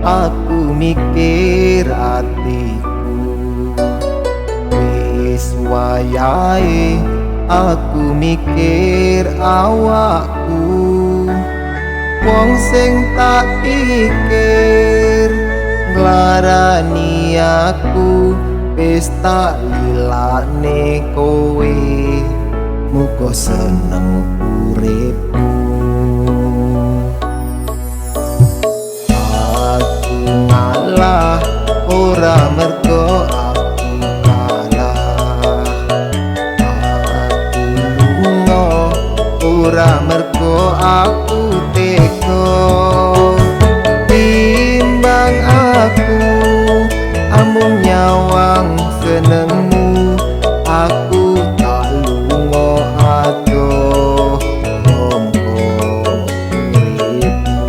aku mikir atiku. Wis wayahe aku mikir awakku. Wong sing tak pikir nglarani aku wis tak lilane kowe. Muga seneng uripmu. Aku ngalah ora mergo aku kalah. Aku lunga ora mergo aku tega. Timbang aku amung nyawang senengmu, aku tak lunga adoh monggo uripmu.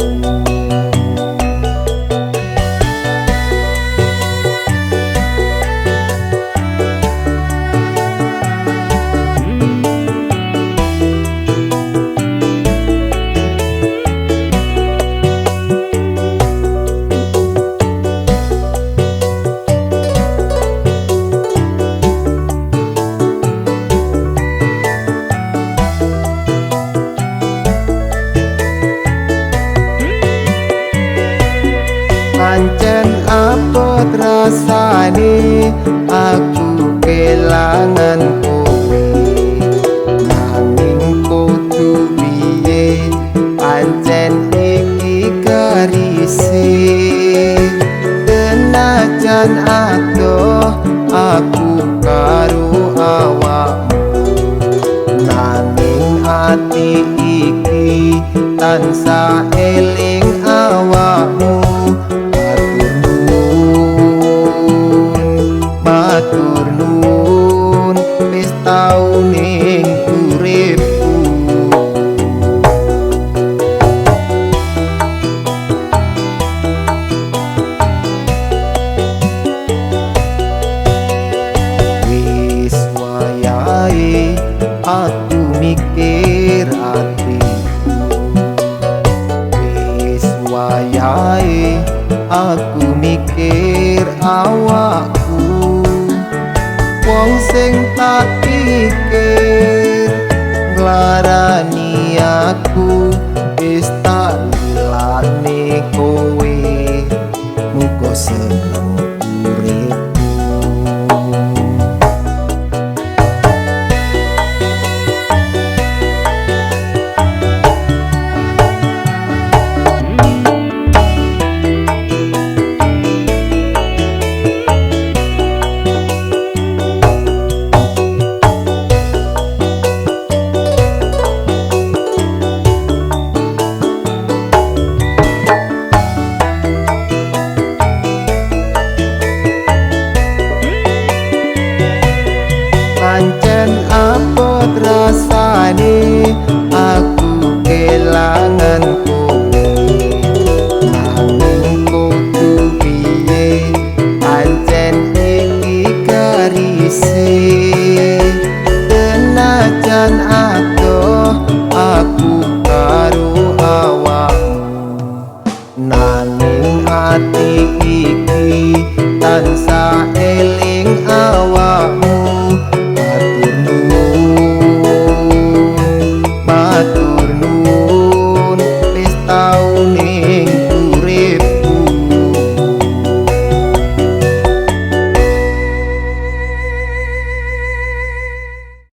Pancen abot rasane aku kelangan kowe, nanging kudu piye pancen iki garise. Senajan adoh aku karo awakmu, nanging ati iki tansah eling awakmu. Matur nuwun wis tau ning uripku. Wis wayahe aku mikir atiku. Wis wayahe aku mikir awakku. Wong sing tak pikir nglarani aku wis tak lilane kowe. Muga seneng uripmu. Pancen abot rasane aku kelangan kowe, nanging kudu piye pancen iki garise. Senajan adoh aku karo awakmu, nanging ati iki tansah eling awakmu.